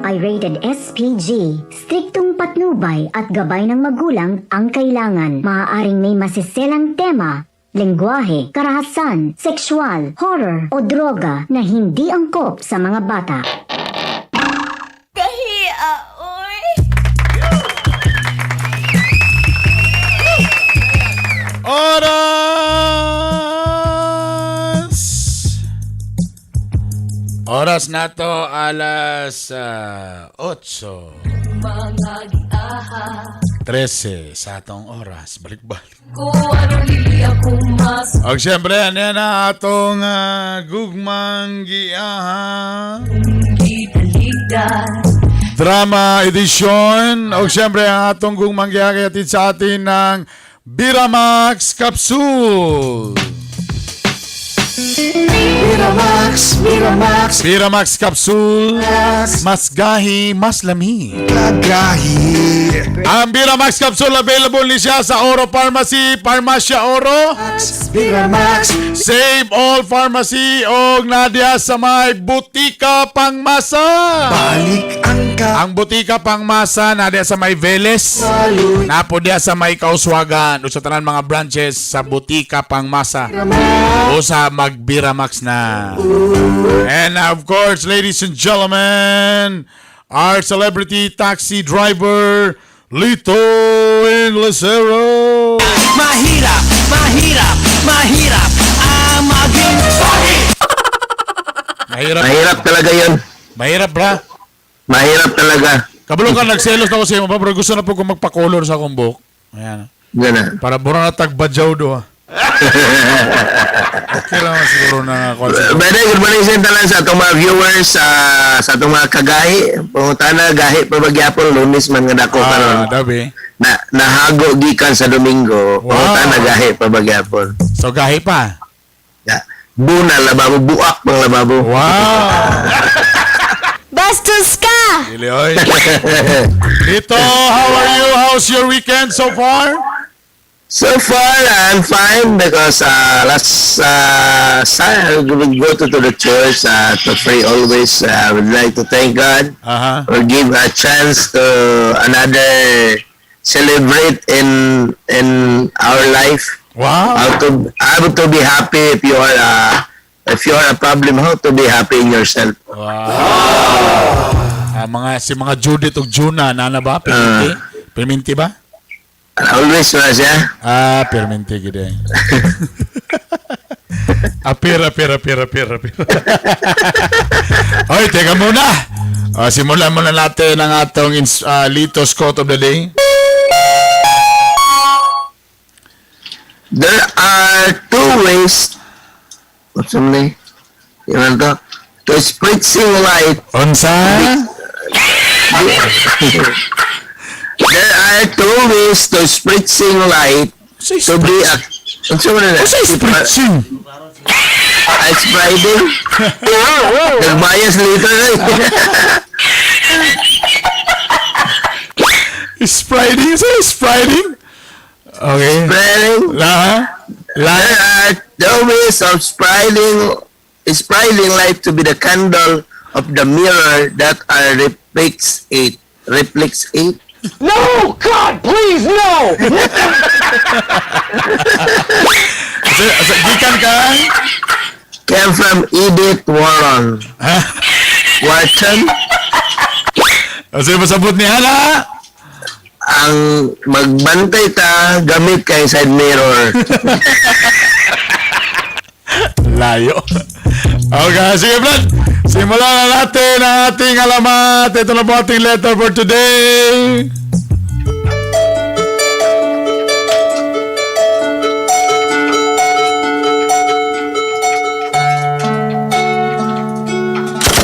ay rated SPG. Striktong patnubay at gabay ng magulang ang kailangan. Maaaring may masiselang tema, lengguwahe, karahasan, sexual, horror o droga na hindi angkop sa mga bata. Kahia, oy. Oras! Oras na to alas 8. 13 sa atong oras. Balik-balik. Og siyempre, ano yan ang atong gugmang giyaha. Drama Edition. Og siyempre, ang atong gugmang giyaha kay hatid sa atin ng Biramax Capsule. Miramax, Miramax, Biramax Capsule. Mas gahi, mas lami. Kagahi. Ang Biramax Capsule available ni siya sa Oro Pharmacy, Pharmacia Oro, Miramax, Save All Pharmacy o Nadia sa may Butika Pangmasa. Balik ang Ang Butika Pangmasa nadia sa may Veles. kaloy. Napo diya sa may Kauswagan o sa tanan mga branches sa Butika Pangmasa o sa Magbiramax na. And of course, ladies and gentlemen, our celebrity taxi driver, Lito Inglesero. Mahirap, mahirap, mahirap ang maging pogi. Mahirap. Mahirap talaga yun. Mahirap, bra. Mahirap talaga. Kabalo ka, nagselos na ko sa imo, bro. Pero gusto na po kong magpa-color sa akong buhok. Ayan. Gana. Para bura na tagbadyaw do, ah. Okay lang naman siguro na kwan siguro. By the way, good morning sa tanan sa atong mga viewers, sa atong mga kagahi. Pangutana, gahi pa magyapon, Lunes man nga dako karon. Ah, dabi. Na, nahago gikan sa Domingo. Wow. Pangutana, gahi pa magyapon. So, gahi pa. Ya. Buna, lababo, buak mga lababo. Wow! Bastos ka! Dili, oy. Lito, how are you? How's your weekend so far? So far, I'm fine because last Sunday, we go to the church to pray always. I would like to thank God or give a chance to another celebrate in our life. How to be happy if you are a problem, how to be happy in yourself. Wow. Ah, mga si mga Judith ug Juna nana ba? Perminti? Perminti ba? Always na siya. Ah, perminti gid eh. Apir, apir, apir, apir, apir. Hoy, teka muna. Ah, simulan muna natin ang atong Lito's Quote of the Day. There are two ways. What's the name? Yun to? To spritzing light. Unsa? There are two ways to spritzing light to be a. Unsa man na? Unsa spritzing? Ice spreading. Nagbayas later na eh. Spriting? Unsa spriting? Okay. Spreading. La, la. There are two ways of spreading light to be the candle of the mirror that are reflects it. Reflects it. No, God, please, no! Gikan ka? Came from Edith Warren. Wharton. Kasi masabot ni Hana. Ang magbantay ta gamit kay side mirror. Layo. Okay, sige Brad. Simulan na natin ang ating alamat. Ito na po ating letter for today.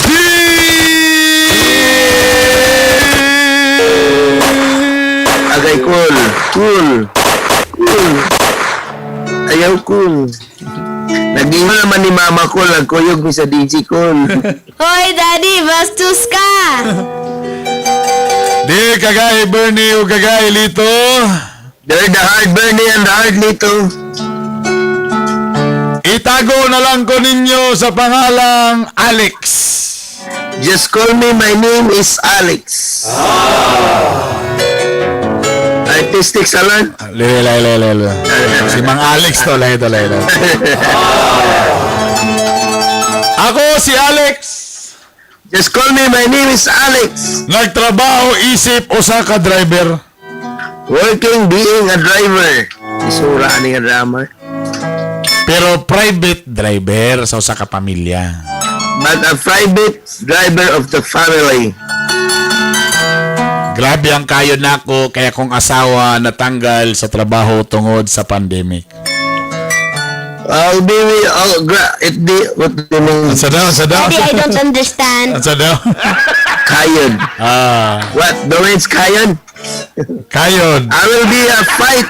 D! Agay cool. Cool. Cool. Ayaw cool. Nag-ingon naman ni mama ko, nagkuyog mi sa DJ cool. Hoy, Daddy, bastos ka! Di kagay Bernie o kagay Lito. They're the hard Bernie and the hard Lito. Itago na lang ko ninyo sa pangalang Alex. Just call me, my name is Alex. Artistic salon. Lele, lele, lele, lele. Si Mang Alex to, lahi to, lahi to. Ako si Alex. Just call me, my name is Alex. Nagtrabaho isip usa ka driver. Working being a driver. Isura ani nga drama. Pero private driver sa usa ka pamilya. But a private driver of the family. Grabe ang kayod nako kaya kong asawa natanggal sa trabaho tungod sa pandemic. I'll be with, oh, it di, what do you mean? Asa daw, asa daw? Daddy, I don't understand. Asa daw? Kayod. Ah, What? The words kayod? kayod. I will be a fight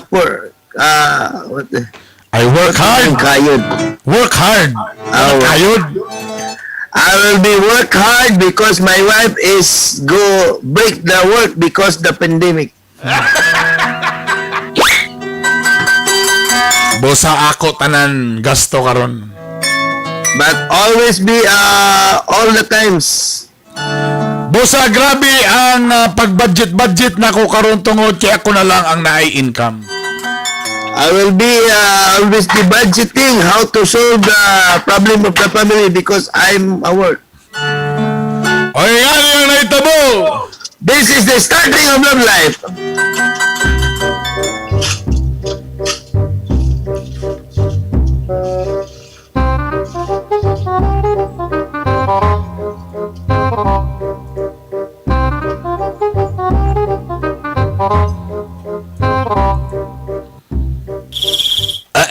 for what the I work hard. Kayod. Work hard. Ah, work. Kayod. I will be work hard because my wife is go break the work because the pandemic. Bosa ako tanan gasto karon. But always be all the times. Bosa grabe ang pag-budget-budget nako karon tungod kay ako na lang ang naay income. I will be always be budgeting how to solve the problem of the family because I'm a work. Oy, ngani ang nahitabo? This is the starting of love life.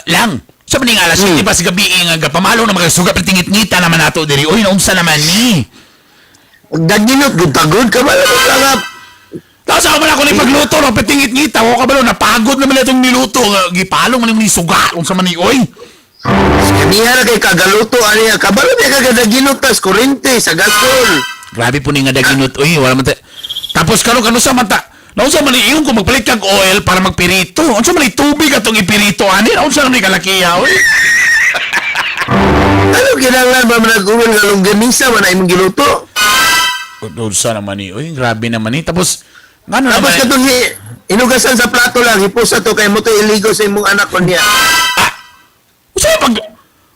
Lang. Sa maning alas, di ba sa gabi nga pamalo na mga suga tingit-ngita naman nato diri. Uy, naunsa naman ni? Daginot, gutagod ka ba? Lang Tapos ako man ako ni pagluto no, patingit-ngita ko kabalo napagod naman itong niluto nga gipalong man ni suga unsa man ni oy. Kaniya na kay kagaluto, ani kabalo niya kagadaginot tas kurente sa gasol. Grabe po ni nga daginot oy, wala man ta. Tapos karon kanu sa mata. Naunsa man ni ingon ko magpalit kag oil para magpirito. Unsa man ni tubig atong ipirito ani? Unsa man ni kalakiya oy? Ano kinahanglan ba man nag-uwil nga longganisa man na imong giluto? Unsa naman ni oy, grabe naman ni. Tapos ngano Tapos naman? katong inugasan sa plato lang, hipusa to kay mo to iligo sa imong anak ko niya. Unsa pag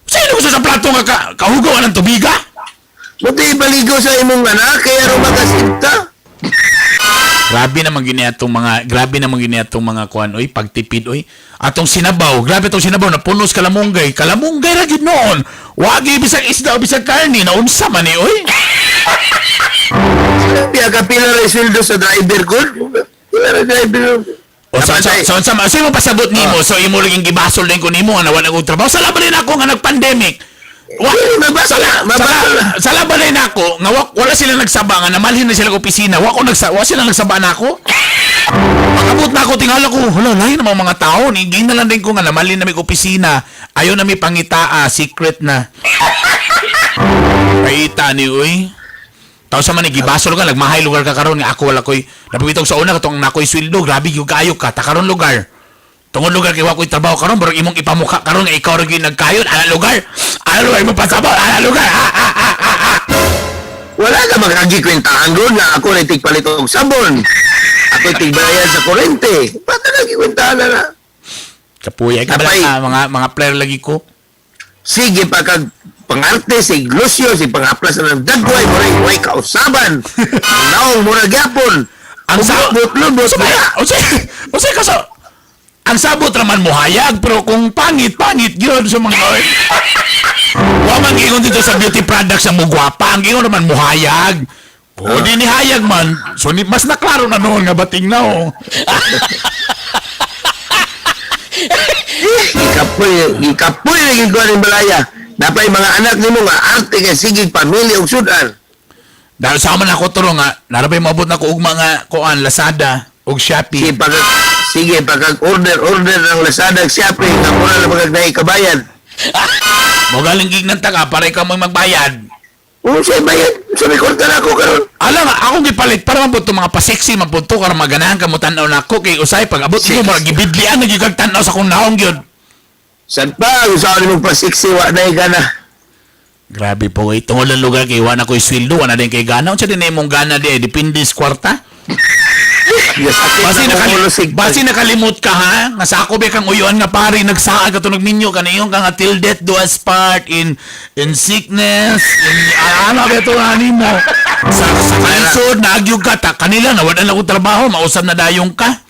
unsa inugasan sa plato nga ka, kahugaw ang tubiga? Mo to ibaligo sa imong anak kay aron makasinta. Grabe naman gini atong mga grabe naman gini atong mga kuan oy pagtipid oy. Atong sinabaw, grabe atong sinabaw na punos kalamunggay. Kalamunggay ra gid noon. Wagi bisag isda o bisag karne na unsa man ni oy. Biya ka pila ra sweldo sa driver ko. Pila ra driver. O sa imo pasabot nimo, so imo laging gibasol din ko nimo nga nawala og trabaho. Sa laban din ako nga nag-pandemic. Wa, Dili, mabasol sala, na, mabasol na. sala, sa laban din ako nga wala sila nagsaba nga namalhin na sila og opisina. Wa ko nagsa, wa sila nagsaba nako. Pakabot na ako tingala ko, hala lahi naman mga tao ni na lang din ko nga namalhin na mig opisina. Ayo na mi pangitaa, secret na. Paita ni uy. Tao sa man ni gibasol ka nagmahay lugar ka karon nga ako wala koy napibitog sa una katong nakoy sweldo grabe gyud kaayo ka ta karon lugar. Tungod lugar kay wa koy trabaho karon barog imong ipamukha karon nga ikaw ra gyud nagkayon ana lugar. Ana lugar imong pasabot ana lugar. Ah, ah, ah, ah, ah. Wala ka makagikwentahan doon nga ako na tigpalit og sabon. Ako tigbayad sa kurente. Bata nagikwentahan na na. Kapuya ka Kapay. bala, mga player lagi ko. Sige pa kag pangarte si Lucio si pangaplas na ng dagway mo rin way kausaban. Ang naong mo na gyapon. Ang sa lubot Usa na. usa usa ka sa ang sabot raman mo hayag pero kung pangit pangit gyud sa mga oy. Wa man giingon dito sa beauty products ang mugwapa, ang giingon naman muhayag. O di ni hayag man, so ni, mas naklaro na noon nga bating na oh. Ikapoy, ikapoy na gid ko ning balaya. Napay mga anak nimo nga arte kay sige pamilya ug sudan. Dahil sa man ako turo nga, narabay moabot na ko og mga kuan Lazada ug Sige Shopee. pag sige pag order order ng Lazada ug Shopee nga mura na pagkag kabayan. Mo galing gignan ta ka para ikaw mo magbayad. Oo, siya bayad. Sa may kwarta na ako karon. Alam nga, akong gipalit para man pud to mga pa-sexy man pud to karon maganahan ka mo tan-aw nako kay usay pag abot mo murag gibidlian na gyud kag tan-aw sa akong naong gyud. Sad pa, gusto ko nimong pasiksi, wa na gana. Grabe po eh. Tungod lang lugar kay wala ko'y sweldo, wala din kay gana. Unsa din imong gana di, depende sa kwarta. Yes, Basi basi nakalimot ka ha. Nga sa ako ba kang uyuan nga pare nagsaag ka tunog ninyo kaniyong ka nga till death do us part in sickness in ano ba ito ani mo. Sa kalisod naagyog ka ta kanila nawad na akong trabaho mausab na dayong ka.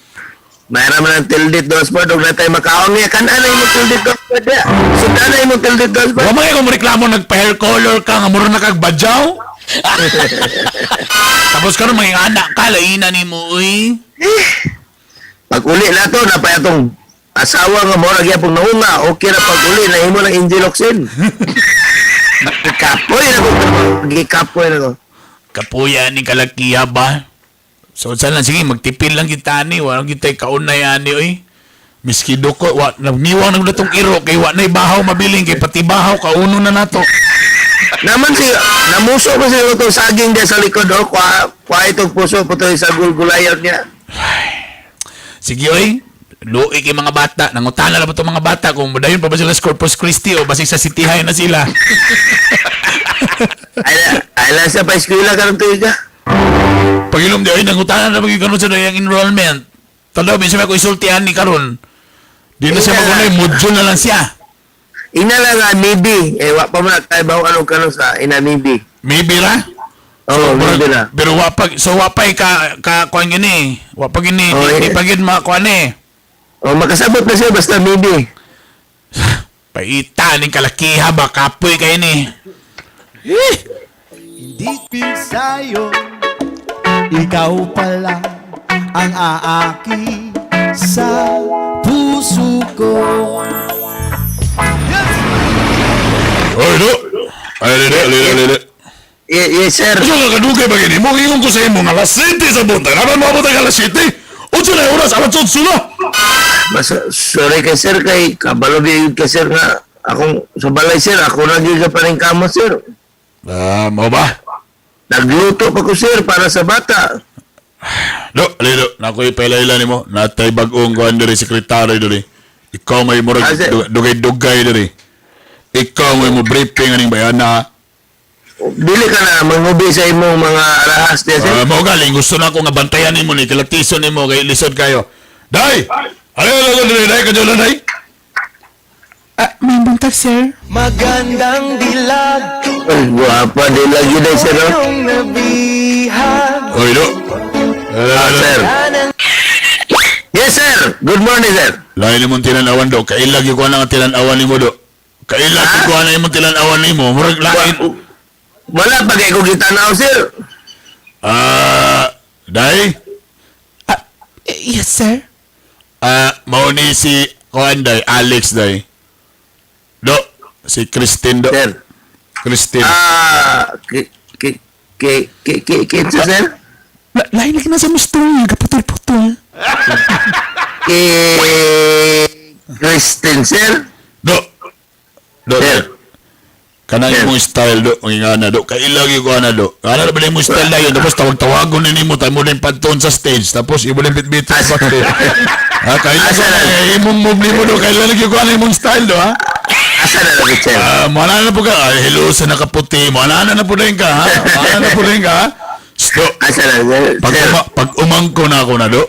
Mayroon man ang tildit dos po, dog na tayo makaon niya. Kanan na imong tildit dos po niya. Sundan na imong tildit dos po. Wa man kay kung reklamo nagpa-hair color ka nga mura na kag badyaw. Tapos karon mga anak ka laina nimo uy. Pag uli na to, napay atong asawa nga mo gyapon naunga, okay ra pag uli na imo ng Angel Oxen. Gikapoy na ko. Gikapoy na ko. Kapuya ni kalakiya ba? So saan lang sige magtipid lang kita ni, wala kita kaunay ani oy. Miski duko wa nagniwang nang datong iro kay wa nay bahaw mabiling kay pati bahaw kauno na nato. Naman si namuso ko si itong saging diya sa likod oh, kwa kwa itong puso putoy sa gulgulayon niya. Sige oy, luoy kay mga bata, nangutana na ba itong mga bata kung dayon pa ba sila sa Corpus Christi o basig sa City High na sila. Ay ay lang sa pa eskwela karon tuig ka. Pagilom di oy nangutana na ba karon sa dayang enrollment. Tanaw bisan ako isultian ni karon. Di na siya magunay, module na lang siya. Ina lang nga maybe eh wa pa man kay bawo anong kanon sa ina maybe. Maybe ra. Oh, maybe na. Pero wa pa so wa pa ka ka kuan gini. Wa pa gini, Oh, di, eh. di pa gid makuan eh. Oh, makasabot na siya basta maybe. Paita ning kalakiha ba kapoy kay ni. Eh, Hindi sa'yo, ikaw pala ang aaki sa puso ko. Oy, do. Ay, dili, dili, dili. Yes, yes sir. Unsa ka kadugay ba gini? Mo ingon ko sa imo nga alas 7 sa buntag. Apan moabot ang alas 7. Unsa na oras alas 8 na. Mas, sorry kay sir kay kabalo gyud ka sir nga akong sa balay sir ako na gyud ka paring kamo sir. Ah, mao ba? Nagluto pa ko sir para sa bata. Do, dili, do. Nakoy pailayla nimo. Natay bag-ong kuan diri sekretary diri. Ikaw may murag Ah, sir. dugay-dugay diri. Ikaw may mo briefing aning bayana. Dili ka na mangubi sa imong mga arahas niya sir. Ah, mao galing gusto na ako nga bantayan nimo ni kilatison nimo kay lisod kayo. Day! Ano na diri day kadyo na day? Ah, may buntag sir. Magandang dilag Ay, guwapa din lagi na sir. Oh. Iyong nabihag Oy, do. Ah, sir. Yes sir. Good morning sir. Lain nimong tinanawan do. Kailag yung kuha na ang tinanawan nimo do. Kailag yung kuha na imong tinanawan nimo. Murag lain. Wala pa kay ko gitanaw sir. Ah, day? Yes, sir. Ah, mao ni si kuan day, Alex day. Do, si Christine do. Sir. Christine. Ah, ki ki ki ki ki kinsa sir? Lain lagi na sa mustorya, kaputol-putol. Ki Christine sir. Do. Do. Sir. Kanang Sir. imong style do, ang ingana do. Kailag yung kuha na do. Kana na ba imong style na yun? Tapos tawag-tawagon ni nimo, tayo mo na yung panton sa stage. Tapos ibo na yung bitbit sa backstage. Ha, kailag Asa na? eh, imong move nimo do. Kailag yung kuha na imong style do, ha? Asa na lang sir? Ah, mana na po ka. Ay, hello sa nakaputi. Mana na po din ka, ha? Mana na po din ka, ha? Sto. Asa na sir? Pag, Sir. pag umangko na ako na do.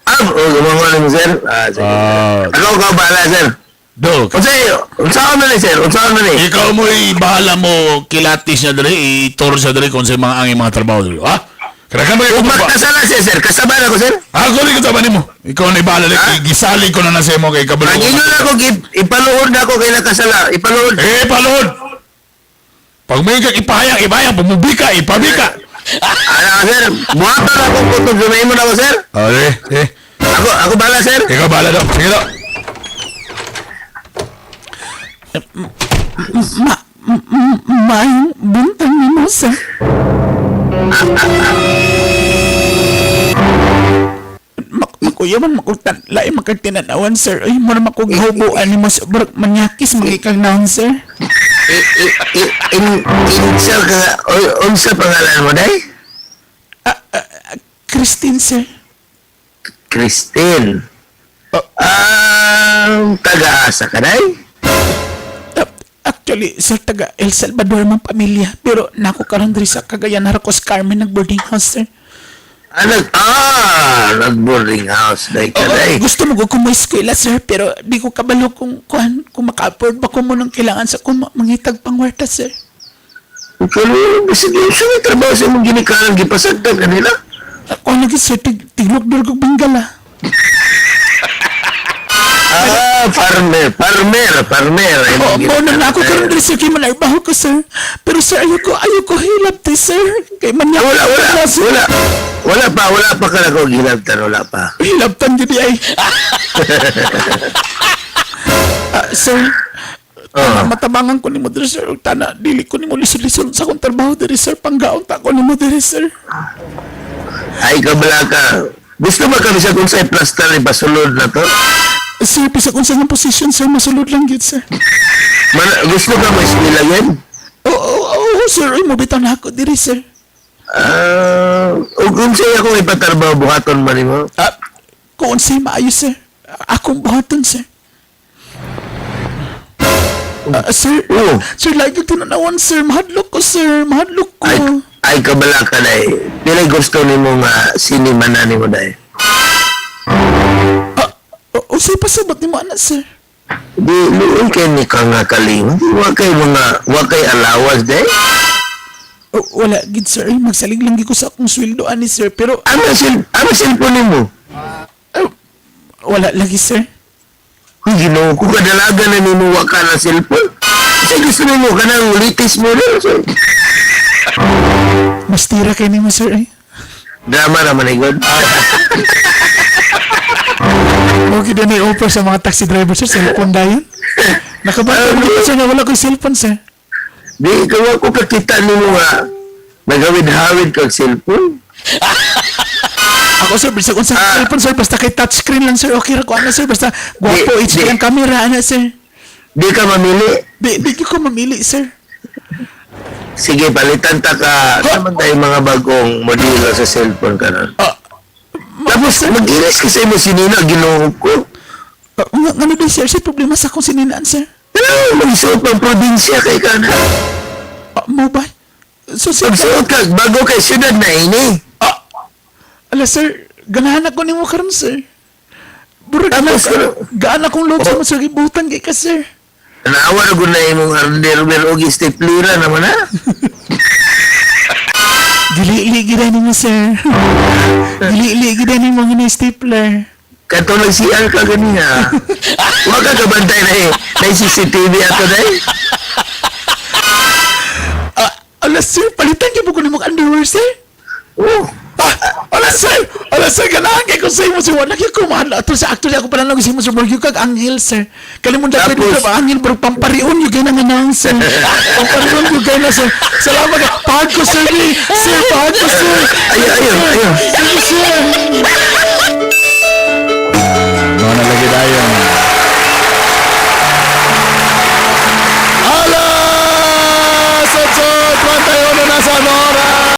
Ah, oh, gumawa mo sir. Ah, sige. Ah, Ako ka bahala sir. do. Unsa unsa man ni sir? Unsa man ni? Ikaw mo bahala mo kilatis niya dali, i-tour siya dali kung sa mga ang mga trabaho dali. Ha? Kaya ba ikaw ba? Magkasala siya sir. Kasabay ako sir. Ako rin kasama nimo. Ikaw na bahala Ha? dali. Gisalig ko na na sa imo kay kabalo. Ang ingon ako ipaluod na ako kay nakasala. Ipaluod. Eh, paluod. Pag may kang ipahayag, ipahayag, pumubi ka, ipabi ka. Ana sir, buhaton ako kutob sumay mo na ako sir. Okay, eh. Ako ako bahala sir. Ikaw bahala daw. Sige daw. May buntag nimo, sir. Makuya man makultan, lain makagtinanawan, sir. Ay, mo na makughubuan ni mo, sir. Barag manyakis, magikag naon, sir. I, i, i, in insa ka unsa pangalan mo day? Christine, sir. Christine. Oh. Ang taga-asa ka day? Actually, sir, taga El Salvador man pamilya. Pero nako karon diri sa Cagayan Arcos Carmen nag boarding house, sir. Ah, nag boarding house day ka Oo, day. gusto mo ko mo eskwela, sir, pero di ko kabalo kung kuan kung maka-afford ba ko mo nang kailangan sa kung mangitag pangwarta, sir. Kalo, bisag sa may trabaho sa imong ginikanan, gipasagdan kanila. Ako lagi, sir, tiglok dur kog Benggala. Ah, farmer, farmer, farmer. Ay, Oo, imong mo na na ako ginikanan. karon diri sir kay manarbaho ko, sir. Pero sir, ayoko hilabti, sir. Kay man Wala, wala, wala. Wala pa ka na ko gilabtan, wala pa. Hilabtan gid ay. Ah, sir, tana, matabangan ko nimo diri, sir. Ug tana dili ko nimo lisod-lisod sa akong trabaho diri, sir. Panggaon ta ko nimo diri, sir. Ay, kabala ka. Gusto ba kami sa kung sa plaster ni pasulod na to? Sir, bisag unsa nga position, sir, masulod lang gyud, sir. Man, gusto ka mo eskwela yan? Oo, oo, sir, ay mo bitaw na ako diri, sir. Ah, ug unsay ako ipatrabaho buhaton man nimo? Ah, kung unsay maayo, sir. Akong buhaton, sir. Ah, sir, Oo. sir, lagi tinanawan, sir. Mahadlok ko, sir. Mahadlok ko. Ay, ay kabala ka day. Pila gusto nimo nga sinima na nimo day. Ah, unsay pasabot nimo ana, sir? Di luoy kay ni ka nga kaling. Wa kay mga wa kay allowance day. Oh, wala gid, sir. Ay, magsalig lang gid ko sa akong sweldo ani, sir. Pero Ano cellphone nimo? ah, wala lagi, sir. Uy, Ginoo ko kadalaga na nimo wa ka na cellphone. Sa gusto nimo kanang latest model. So, Mas tira kay nimo, sir. Eh. drama naman eh, God. Okay din ay offer sa mga taxi driver, sir. Cellphone dayon. Nakabata mo sir, nga wala ko'y cellphone, sir. Di ikaw ako kakita nimo nga nagawid-hawid kag cellphone. Ako, sir, bisag unsa cellphone, sir, basta kay touchscreen lang, sir. Okay ra ko ana, sir, basta gwapo Di, HD di. ang camera ana, sir. Di ka mamili. Di ko mamili, sir. Sige, palitan ta ka. Naman tayo mga bagong modelo sa cellphone karon. Ah, Tapos mag-iris ka sa imo sinina, Ginoo ko. Nga nga di, sir, sir, problema sa akong sininaan, sir. Ano, magsuot pang probinsya kay ka na. Ah, mo ba? So, sir, Magsuot ka, bago kay syudad na ini. ah, ala, sir, ganahan ako nimo karon, sir. Burag Tapos, gaan gaan akong loob sa mo, sir, gibutan kay ka, sir. Naawa na gud na imong underwear og steplira naman ha. Gili-ili gid nimo, sir. Gili-ili gid nimo nga na stapler. Kato nag-CR ka ganiha. Wa ka kabantay na eh. Na CCTV ato day. Ah, ala, sir, palitan gyud mo ko nimo underwear, sir. Oh. Ah, ala sir, ala sir, ganahan kay ko sa imo sir. Wala gyud ko mahal. Ato sa actually ako pala nang sa imo sir, murag gyud kag anghel, sir. Kalimon da pwede Tapos- ka ba anghel pero pamparion gyud kay na nga naong, sir. Pamparion gyud kay na, sir. Salamat ka. Pahag ko, sir. Ni. Sir, pahag ko, sir. Ayo, ayo, ayo. Sige, sir.